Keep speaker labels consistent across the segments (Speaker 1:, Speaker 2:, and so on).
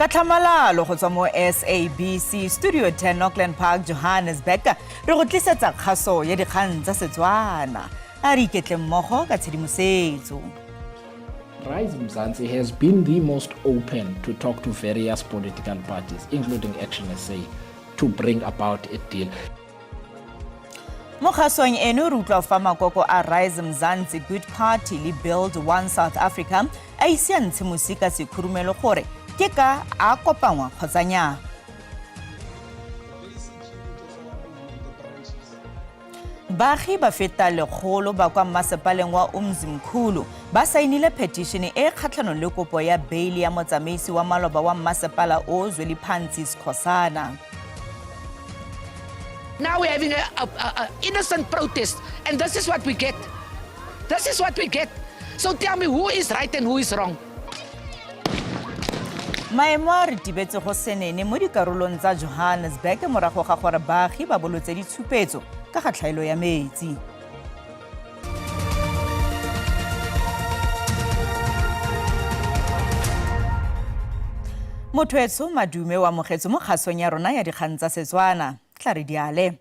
Speaker 1: Ka tlhamalalo go tswa mo SABC Studio 10 Auckland Park, Johannesburg, re go tlisetsa kgaso ya dikgang tsa Setswana. A re iketle mmogo ka tshedimosetso.
Speaker 2: Rise Mzansi has been the most open to talk to various political parties, including Action SA, to bring about a deal.
Speaker 1: Mo kgasong eno re utlwa fa makoko a Rise Mzansi, Good Party le Build One South Africa a ise a ntshe mosi ka sekhurumelo gore ke ka a kopangwa kgotsa nyaa. Baagi ba feta lekgolo ba kwa mmasepaleng wa Umzimkhulu ba saenile petition e e kgatlhanong le kopo ya beili ya motsamaisi wa maloba wa mmasepala o Zweliphansi Skhosana.
Speaker 3: Now we're having a, a, a, a innocent protest, and this is what we get. This is what we get. So tell me who is right and who is wrong.
Speaker 1: Maemo a ritibetse go senene mo dikarolong tsa Johannesburg morago ga gore baagi ba bolotse ditshupetso ka ga tlhaelo ya metsi. Motho etsho Madume o amogetswe mo kgasong ya rona ya dikgang tsa Setswana. Tla re diale.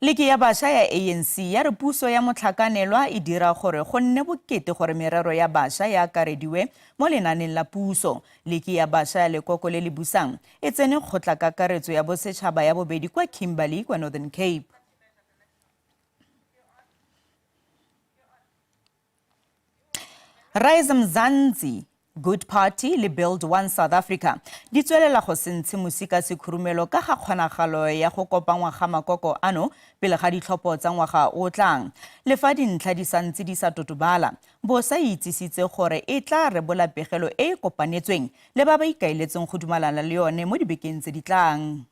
Speaker 1: Liki ya bašwa ya ANC ya re puso ya motlhakanelwa e dira gore go nne bokete gore merero ya bašwa e akarediwe mo lenaaneng la puso. Liki ya bašwa ya lekoko le le busang e tsene kgotlakakaretso ya bosetšhaba ya bobedi kwa Kimberley kwa Northern Cape. Rise Mzansi, Good Party le Build One South Africa di tswelela go se ntshe mosi ka sekhurumelo ka ga kgonagalo ya go kopangwa ga makoko ano pele ga ditlhopho tsa ngwaga o tlang. Le fa dintlha di santse di sa totobala, Bosa e itsisitse gore e tla rebola pegelo e e kopanetsweng le ba ba ikaeletseng go dumalana le yone mo dibekeng tse di tlang.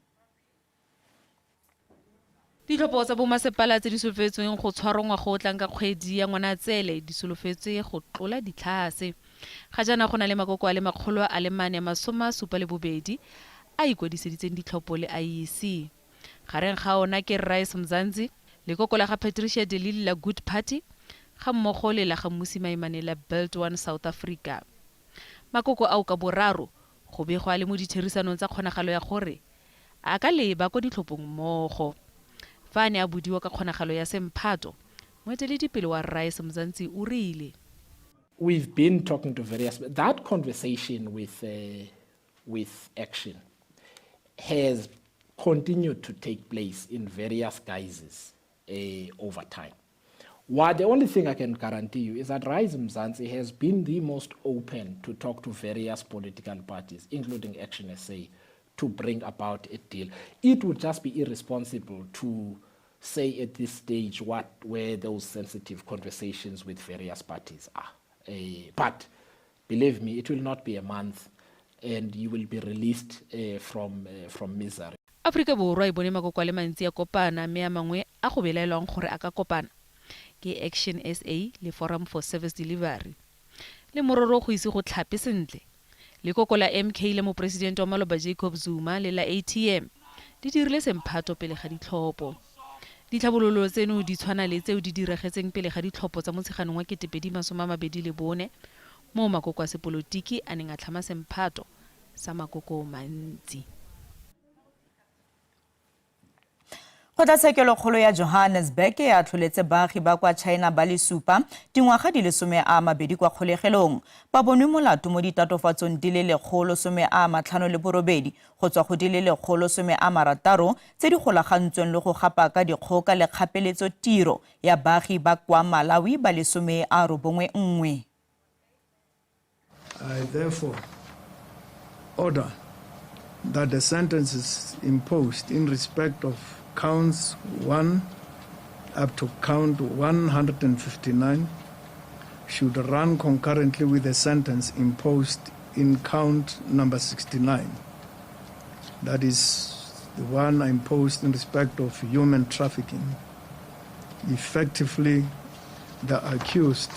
Speaker 4: Ditlhopho tsa bomasepala tse di solofetsweng go tshwarwa ngwaga o tlang ka kgwedi ya Ngwanaatsele di solofetswe go tlola ditlhase. Ga jaana go na le makoko a le 472 a a ikwadiseditseng ditlhopho le IEC. Gareng ga ona ke Rise Mzansi, lekoko la ga Patricia de Lille la Good Party ga mmogo le la ga Mmusi Maimane la Build One South Africa. Makoko ao ka boraro go begwa a le mo ditherisanong tsa kgonagalo ya gore a ka leba kwa ditlhophong mmogo. Fa a ne a bodiwa ka kgonagalo ya semphato, moeteledipele wa Rise Mzansi o rile.
Speaker 2: We've been talking to various, that conversation with, uh, with Action has continued to take place in various guises uh, over time. What the only thing I can guarantee you is that Rise Mzansi has been the most open to talk to various political parties, including Action SA, to bring about a deal. It would just be irresponsible to say at this stage what where those sensitive conversations with various parties are. Uh, but believe me, it will not be a month and you will be released uh, from, uh, from misery.
Speaker 4: Aforika Borwa e bone makoko a le mantsi a kopana mme a mangwe a go belaelwang gore a ka kopana ke Action SA le Forum for Service Delivery. Le mororo go ise go tlhape sentle, lekoko la MK la moporesidente wa maloba Jacob Zuma le la ATM di dirile semphato pele ga ditlhopho. Ditlhabololo tseno di tshwana le tseo di diragetseng pele ga ditlhopho tsa Motsheganong wa 2024 moo makoko a sepolotiki a neng a tlhama semphato sa makoko mantsi.
Speaker 1: Kgotlatshekelokgolo ya Johannesburg e atlholetse baagi ba kwa China ba le supa dingwaga di le 20 kwa kgolegelong. Ba bonwe molato mo ditatofatsong di le 158 go tswa go di le 160 tse di golagantsweng le go gapa ka dikgoka le kgapeletso tiro ya baagi ba kwa Malawi ba le 91.
Speaker 5: I therefore order that the sentences imposed in respect of counts 1 up to count 159 should run concurrently with the sentence imposed in count number 69. That is the one imposed in respect of human trafficking. Effectively, the accused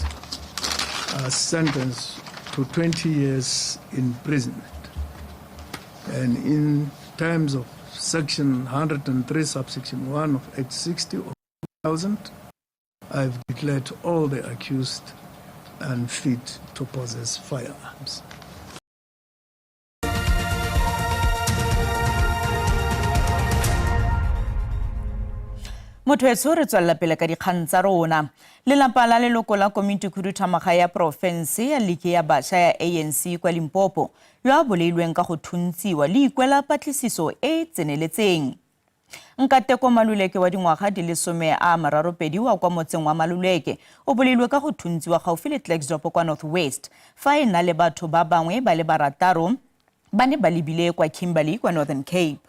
Speaker 5: are sentenced to 20 years imprisonment. And in terms of section 103, subsection 1 of Act 60 of 2000, I've declared all the accused unfit to possess firearms.
Speaker 1: Motho etsho, re tswelela pele ka dikgang tsa rona. Lelapa la leloko la komiti khuduthamaga ya porofense ya liki ya bašwa ya ANC kwa Limpopo yo a bolailweng ka go thuntsiwa le ikwela patlisiso e e tseneletseng. Nkateko Maluleke wa dingwaga di le 32 wa kwa motseng wa Maluleke o bolailwe ka go thuntsiwa gaufi le Klerksdorp kwa North West fa e na le batho ba bangwe ba le barataro ba ne ba lebile kwa Kimberley kwa Northern Cape.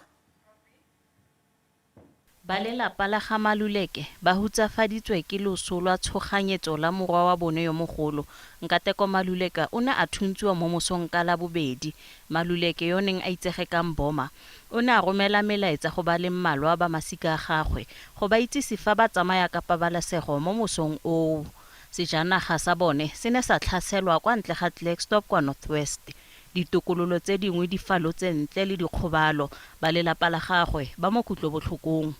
Speaker 6: Ba lelapa la ga Maluleke ba hutsafaditswe ke loso lwa tshoganyetso la morwa wa bone yo mogolo. Nkateko Maluleke o ne a thuntsiwa mo mosong ka Labobedi. Maluleke yo neng a itsege ka Mboma, o ne a romela melaetsa go ba le mmalwa ba masika a gagwe go ba itsise fa ba tsamaya ka pabalesego mo mosong oo. Sejanaga sa bone se ne sa tlhaselwa kwa ntle ga Klerksdorp kwa North West. Ditokololo tse dingwe di falotse ntle le dikgobalo. Ba lelapa la gagwe ba mo kutlobotlhokong.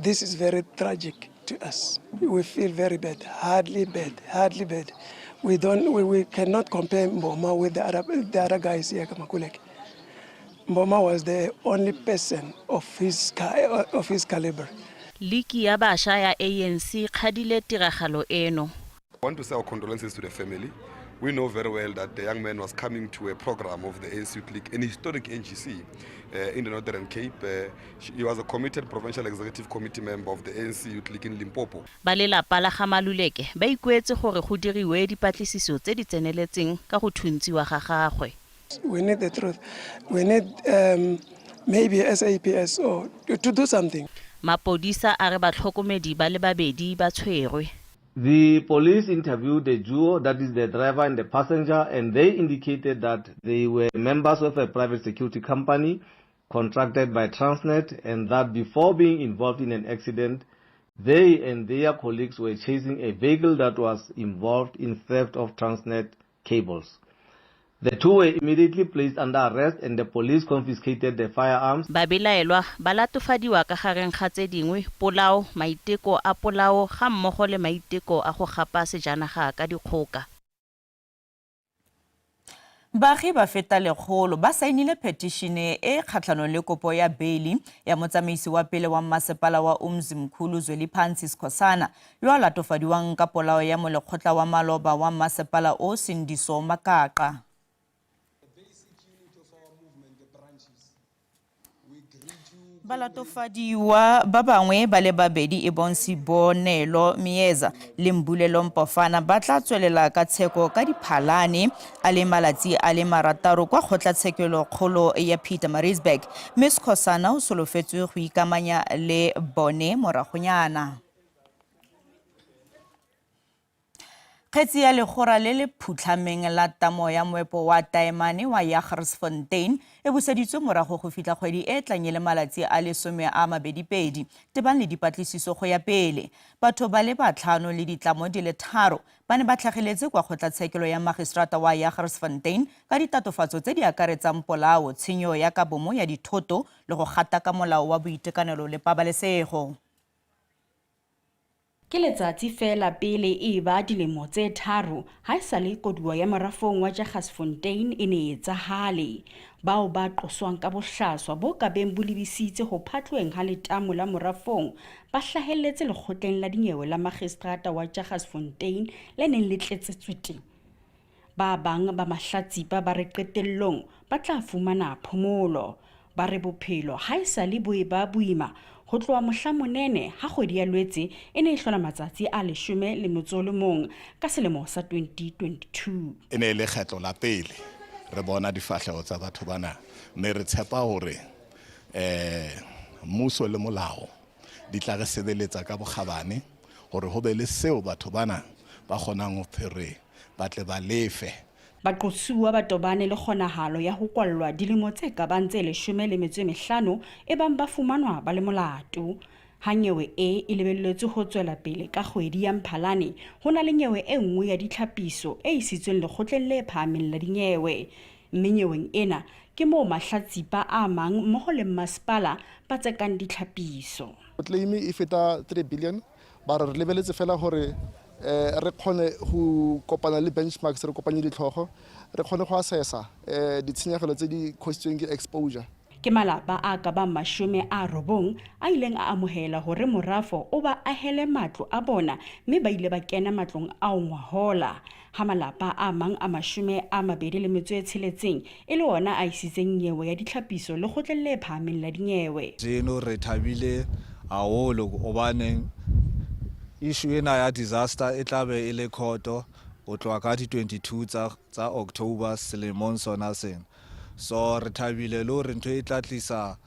Speaker 7: This is very tragic to us. We feel very bad, hardly bad, hardly bad. We don't, we cannot compare Mboma with the other guys here, Makuleke. Mboma was the only person of his caliber.
Speaker 6: Liki ya bašwa ya ANC e kgadile tiragalo eno.
Speaker 8: I want to say our condolences to the family. We know very well that the young man was coming to a program of the ANC Youth League, an historic NGC in the Northern Cape. He was a committed provincial executive committee member of the ANC Youth League in Limpopo.
Speaker 6: Ba lelapa la ga Maluleke ba ikuetse gore go diriwe dipatlisiso tse di tseneletseng ka go thuntsiwa ga gagwe.
Speaker 7: We need the truth. We need maybe SAPS or to do something.
Speaker 6: Mapodisa a re batlhokomedi ba le babedi ba tshwerwe.
Speaker 9: The police interviewed the duo, that is the driver and the passenger, and they indicated that they were members of a private security company contracted by Transnet and that before being involved in an accident, they and their colleagues were chasing a vehicle that was involved in theft of Transnet cables. The two were immediately placed under arrest and the police confiscated the firearms.
Speaker 6: Babelaelwa ba latofadiwa ka gareng ga tse dingwe polao, maiteko a polao ga mmogo le maiteko a go gapa sejanaga ka dikgoka.
Speaker 1: Baagi ba feta 100 ba saenile phetišene e kgatlhanong le kopo ya beili ya motsamaisi wa pele wa mmasepala wa Umzimkhulu Zweliphansi Skhosana yo a latofadiwang ka polao ya molekgotla wa maloba wa mmasepala o Sindiso Magaqa. Balatofadiwa ba bangwe ba le babedi e bong Sibonelo Myeza le Mbulelo Mpofana ba tla tswelela ka tsheko ka Diphalane a le malatsi a le 6 kwa kgotlatshekelokgolo ya Pietermaritzburg, mme Skhosana o solofetswe go ikamanya le bone moragonyana. Kgetsi ya legora le le phutlhameng la tamo ya moepo wa taemane wa Jagersfontein e buseditswe morago go fitlha kgwedi e tlang e le malatsi a le 22 tebang le dipatlisiso go ya pele. Batho ba le batlhano le ditlamo di le tharo ba ne ba tlhageletse kwa kgotlatshekelo ya magistrata wa Jagersfontein ka ditatofatso tse di akaretsang polao, tshenyo ya kabomo ya dithoto le go gataka molao wa boitekanelo le pabalesego.
Speaker 10: Ke letsatsi feela pele e ba dilemo tse 3 haesale koduwa ya morafong wa Jagersfontein e ne e etsahale. Bao ba qoswang ka bohlaswa bo ka beng bo lebisitse ho phatloheng ha letamo la morafong ba hlahelletse lekgotleng la dinyewe la magistrata wa Jagersfontein le neng le tletse tswete. Ba bang ba mahlatsipa ba re qetellong ba tla fumana phomolo. Ba re bophelo haesale bo eba boima ho tloha mohla monene ha kgwedi ya Lwetse e ne e hlola matsatsi a 11 ka selemo sa 2022.
Speaker 11: E ne e le kgetlo la pele re bona difahleho tsa batho bana, mme re tshepa hore mmuso le molao di tla re sebeletsa ka bokgabane hore ho be le seo batho bana ba kgonang ho phere ba tle ba lefe.
Speaker 10: Baqosuwa ba tobane le kgonahalo ya ho kwallwa dilemo tse ka bang tse 15 e bang ba fumanwa ba le molato. Ha nyewe e e lebelletswe ho tswela pele ka kgwedi ya Mphalane, ho na le nyewe e nngwe ya ditlhapiso e isitsweng lekgotleng le phahameng la dinyewe. Mme nyeweng ena ke moo mahlatsipa a mang mmoho le mmasepala ba tsekang ditlhapiso.
Speaker 12: Claim e feta 3 billion, ba re re lebeletse fela hore re kgone go kopana le benchmarks, re kopanye ditlhogo, re kgone go assessa ditshenyegelo tse di costitsweng ke exposure.
Speaker 10: Ke malapa a ka bang 90 a ileng a amohela hore morafo o ba ahele matlo a bona mme ba ile ba kena matlong ao ngwahola. Ha malapa a mang a 26 e le ona a isitseng nyewe ya ditlhapiso lekgotleng le phahameng la dinyewe.
Speaker 13: Kajeno re thabile haholo hobaneng issue ena ya disaster e tla be e le khoto ho tloha ka di 22 tsa October selemong sona sena. So re thabile le hore ntho e tla tlisa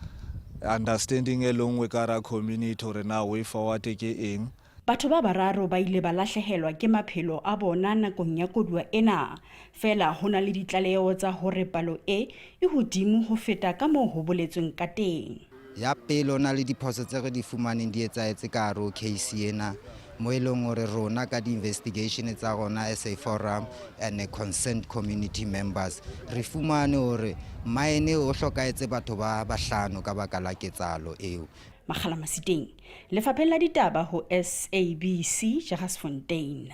Speaker 13: understanding e le nngwe ka hara community hore na way forward ke eng.
Speaker 10: Batho ba bararo ba ile ba lahlehelwa ke maphelo a bona nakong ya koduwa ena. Feela ho na le ditlaleho tsa hore palo e e hodimo ho feta ka moo ho boletsweng ka teng.
Speaker 14: Ya pele ho na le diphoso tse re di fumaneng di etsahetse ka hare ho case ena mo e leng hore rona ka di-investigation tsa rona as a forum and a concerned community members re fumane hore mine o hlokahetse batho ba bahlano ka baka la ketsahalo eo.
Speaker 10: Makgala Masiteng, Lefapheng la Ditaba ho SABC, Jagersfontein.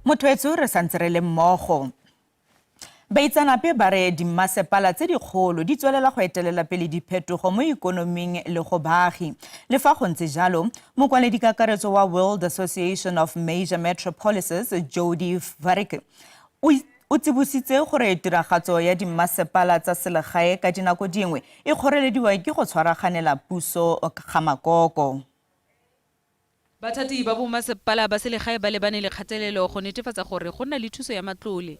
Speaker 1: Motho re santse re le mmogo. Baitsanape ba re dimmasepala tse dikgolo di tswelela go etelela pele diphetogo mo ikonoming le go baagi. Le fa go ntse jalo, mokwaledi kakaretso wa World Association of Major Metropolises, Jody Varik, o tsibositse gore tiragatso ya dimmasepala tsa selegae ka dinako dingwe e kgorelediwa ke go tshwaraganela puso ga makoko.
Speaker 4: Bathati ba bomasepala ba selegae ba lebane le kgatelelo go netefatsa gore go nna le thuso ya matlole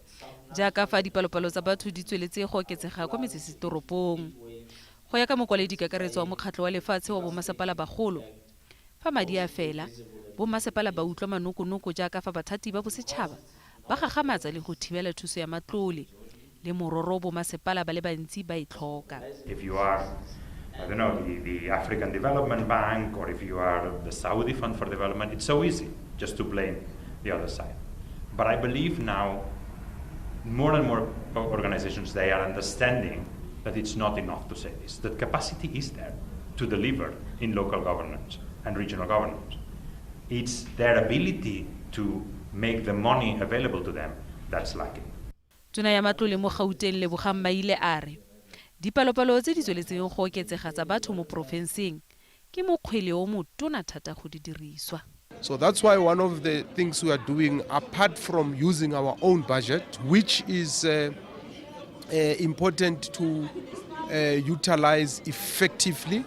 Speaker 4: jaaka fa dipalopalo tsa batho di tsweletse go oketsega kwa metsesetoropong. Go ya ka mokwaledi kakaretso wa mokgatlho wa lefatshe wa bomasepala bagolo, fa madi a fela, bomasepala ba utlwa manokonoko jaaka fa bathati ba bosetšhaba ba gagamatsa le go thibela thuso ya matlole le mororo bomasepala ba le bantsi ba e tlhoka.
Speaker 15: If you are, I don't know, the African Development Bank, or if you are the Saudi Fund for Development, it's so easy just to blame the other side. But I believe now more and more organizations, they are understanding that it's not enough to say this, that capacity is there to deliver in local governance and regional governance. It's their ability to make the money available to them that's lacking.
Speaker 4: Tona ya matlole mo Gauteng Lebogang Maile a re dipalopalo tse di tsweletseng go oketsega tsa batho mo porofenseng ke mokgwele o motona thata go di diriswa.
Speaker 16: So that's why one of the things we are doing, apart from using our own budget, which is important to utilize effectively,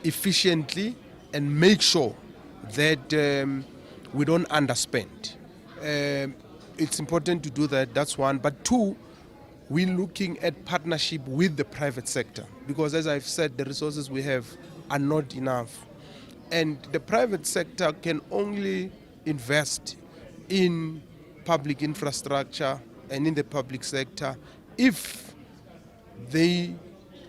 Speaker 16: efficiently, and make sure that we don't underspend. It's important to do that, that's one. But two, we're looking at partnership with the private sector because, as I've said, the resources we have are not enough. And the private sector can only invest in public infrastructure and in the public sector if they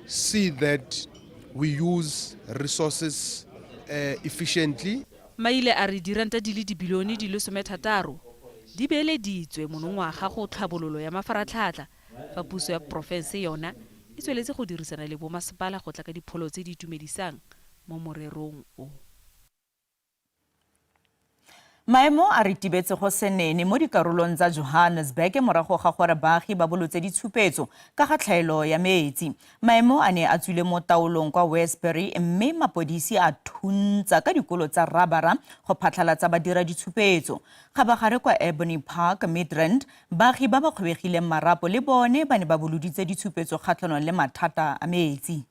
Speaker 16: see that we use resources efficiently.
Speaker 4: Maile a re diranta di le dibilione di le 60 di beeleditswe monongwaga go tlhabololo ya mafaratlhatlha fa puso ya porofense yona e tsweletse go dirisana le bomasepala go tla ka dipholo tse di itumedisang mo morerong o.
Speaker 1: Maemo a ritibetse go senene mo dikarolong tsa Johannesburg morago ga gore baagi ba bolotse ditshupetso ka ga tlhaelo ya metsi. Maemo a ne a tswile mo taolong kwa Westbury mme mapodisi a thuntsa ka dikolo tsa rabara go phatlhalatsa badira ditshupetso. Kgabagare kwa Ebony Park, Midrand, baagi ba ba kgobegileng marapo le bone ba ne ba boloditse ditshupetso kgatlhanong le mathata a metsi.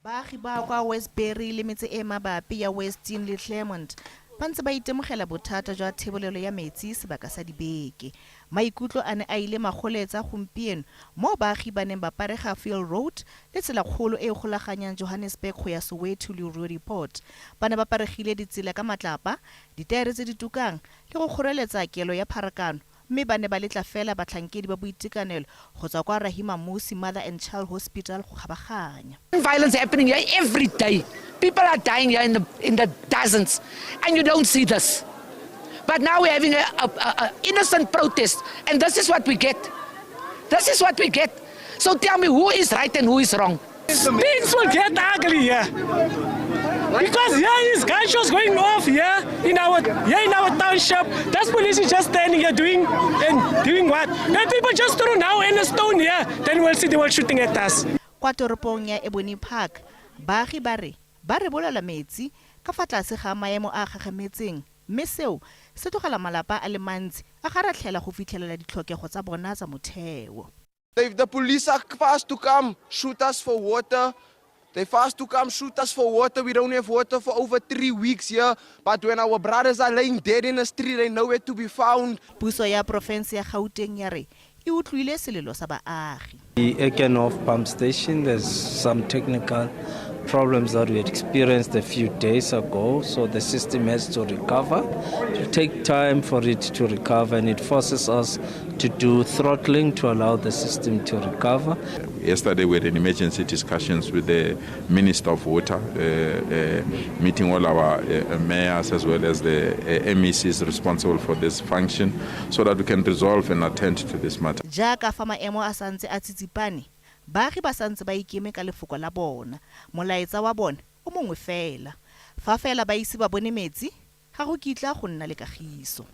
Speaker 17: Baagi ba kwa Westbury le metse e mabapi ya Westdene le Claremont ba ntse ba itemogela bothata jwa thebolelo ya metsi sebaka sa dibeke. Maikutlo a ne a ile magoletsa gompieno moo baagi ba neng ba parega Field Road le tselakgolo e e golaganyang Johannesburg go ya Soweto le Roodepoort. Ba ne ba paregile ditsela ka matlapa, ditaere tse di tukang le go kgoreletsa kelo ya pharakano mme ba ne ba letla fela batlhankedi ba boitekanelo go tswa kwa Rahima Moosa Mother and Child Hospital go kgabaganya.
Speaker 3: Violence happening here every day. People are dying here in the dozens, and you don't see this. But now we're having a innocent protest, and this is what we get. This is what we get. So tell me, who is right and who is wrong?
Speaker 18: Things will get ugly here. Because here is gunshots going off here in our here in our township. That police is just standing here doing and doing what? When people just throw now and a stone here, then we'll see they were shooting at us.
Speaker 17: Kwa toropong ya Ebony Park, baagi ba re ba rebolelwa metsi ka fa tlase ga maemo a a gagametseng mme seo se tlogela malapa a le mantsi a kgaratlhela go fitlhelela ditlhokego tsa bona tsa motheo.
Speaker 19: If the police are fast to come shoot us for water, they fast to come shoot us for water. We don't have water for over 3 weeks here. But when our brothers are laying dead in the street, they nowhere to be found.
Speaker 17: Puso ya porofense ya Gauteng ya re e utlwile selelo sa baagi.
Speaker 20: The Eikenhof pump station, there's some technical problems that we had experienced a few days ago, so the system has to recover. It will take time for it to recover, and it forces us to do throttling to allow the system to recover.
Speaker 21: Yesterday we had an emergency discussions with the Minister of Water, meeting all our mayors as well as the MECs responsible for this function, so that we can resolve and attend to this matter.
Speaker 17: Jaaka fa maemo a santse a tsitsipane, baagi ba santse ba ikeme ka lefoko la bona. Molaetsa wa bona o mongwe fela. Fa fela ba ise ba bone metsi, ga go kitla go nna le kagiso.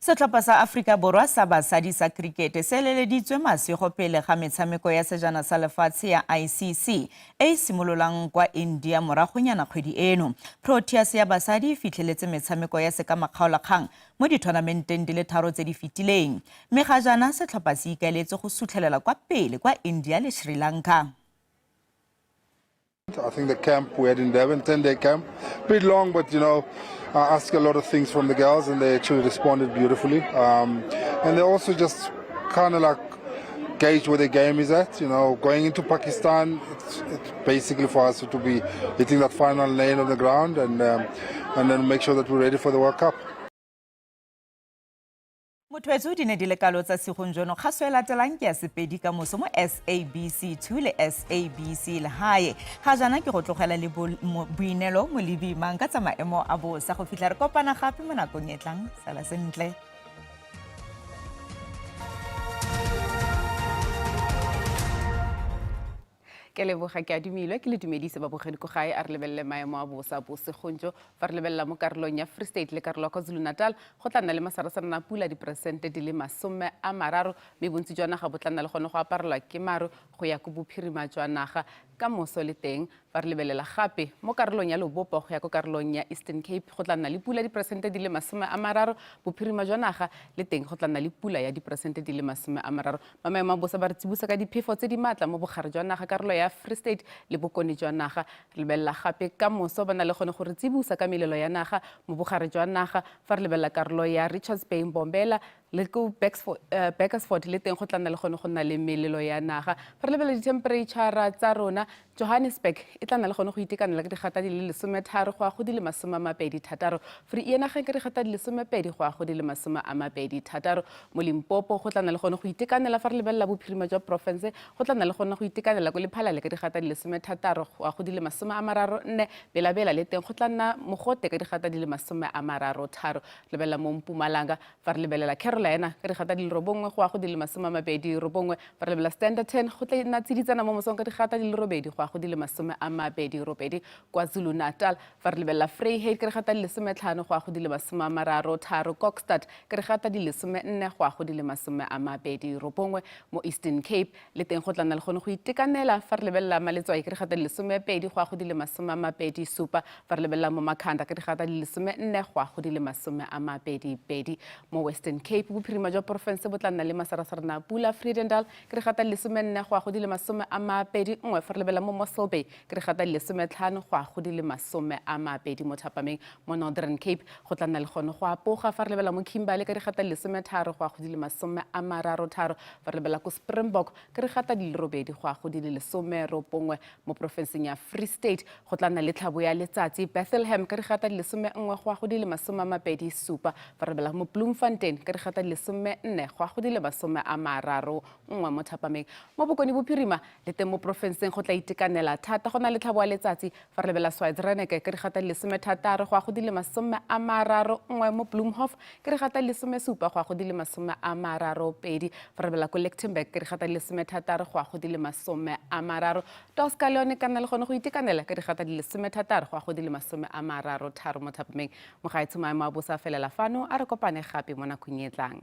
Speaker 1: Setlhopha sa Aforika Borwa sa basadi sa krikete se leleditswe masego pele ga metshameko ya sejana sa lefatshe ya ICC e e simololang kwa India moragonyana kgwedi eno. Proteas ya basadi e fitlheletse metshameko ya sekamakgaolakgang mo dithonamenteng di le tharo tse di fetileng. Mme ga jaana setlhopha se ikaeletse go sutlhelela kwa pele kwa India le Sri Lanka.
Speaker 22: I think the camp we had in Durban, 10-day camp, a bit long, but I asked a lot of things from the girls and they actually responded beautifully. And they also just kind of like gauge where the game is at. Going into Pakistan, it's basically for us to be hitting that final nail on the ground and then make sure that we're ready for the World Cup.
Speaker 1: Motho di ne di le kalo tsa segong jono kgaso e latelang ke ya Sepedi ka moso mo SABC 2 le SABC Lehae. Ga jaana ke go tlogela le Boinelo Molebi mang ka tsa maemo a bosa go fitlha re kopana gape mo nakong e tlang. Sala sentle.
Speaker 23: Ke leboga ke adimilwe ke le dumedise babogedi ko gae a re lebelele maemo a bosa bosegong jo fa re lebelela mo karolong ya Free State le karolo ya KwaZulu-Natal go tla nna le masarasarana a pula diperesente di le 30 mme bontsi jwa naga bo tla nna le gone go aparelwa ke maru go ya ko bophirima jwa naga ka moso le teng. Fa re lebelela gape mo karolong ya Lebopo go ya ko karolong ya Eastern Cape go tla nna le pula diperesente di le 30 bophirima jwa naga le teng go tla nna le pula ya diperesente di le 30. Ba maemo a bosa ba re tsibosa ka diphefo tse di maatla mo bogare jwa naga karolo ya Free State le bokone jwa naga. Re lebelela gape ka moso ba na le gone go re tsibosa ka melelo ya naga mo bogare jwa naga. Fa re lebelela karolo ya Richards Bay, Mbombela le ko Bakersford le teng go tla nna le gone go nna le melelo ya naga. Fa re lebelela di-temperature tsa rona, Johannesburg e tla nna le gone go itekanela ka digata di le 13 go ya go di le 26. Vereeniging ka digata di le 12 go ya go di le 26. Mo Limpopo go tla nna le gone go itekanela fa re lebelela bophirima jwa porofense go tla nna le gone go itekanela ko Lephalale ka digata di le 16 go ya go di le 34. Bela-Bela le teng go tla nna mogote ka digata di le 33. Lebelela mo Mpumalanga fa re lebelela Carolina ka digata di le 9 go ya go di le 29. Fa re lebelela Standerton go tla nna tsiditsana mo mosong ka digata di le 8 go ya go di le 28. KwaZulu-Natal fa re lebelela Vryheid ka digata di le 15 go ya go di le 33. Kokstad ka digata di le 14 go ya go di le 29. Mo Eastern Cape le teng go tla nna le gone go itekanela fa re lebelela Maletswai ka digata di le 12 go ya go di le 27. Fa re lebelela mo Makhanda ka digata di le 14 go ya go di le 22. Mo Western Cape bophirima jwa porofense bo tla nna le masarasarana a pula. Vredendal ka digata di le 14 go ya go di le 21. Fa re lebelela mo Mossel Bay ka digata di le 15 go ya go di le 20 mo thapameng. Mo Northern Cape go tla nna le gone go apoga fa re lebelela mo Kimberley ka digata di le 13 go ya go di le 33. Fa re lebelela ko Springbok ka digata di le 8 go ya go di le 19. Mo porofenseng ya Free State go tla nna le tlhabo ya letsatsi. Bethlehem ka digata di le 11 go ya go di le 27. Fa re lebelela mo Bloemfontein ka digata di le 14 go ya go di le 31 mo thapameng. Mo Bokone Bophirima le teng mo porofenseng go tla itekanela itekanela thata go na le tlhabo wa letsatsi. Fa re lebelela Swartz-Reneke ke digata di le 16 go ya go di le 31 mo Bloemhof ke digata di le 17 go ya go di le 32. Fa re lebelela ko Lichtenburg ke digata di le 16 go ya go di le 30. Tosca le yone ka nna le gone go itekanela ka digata di le 16 go ya go di le 33 mo thapameng. Mogaetsho maemo a bosa a felela fano a re kopane gape mo nakong e tlang.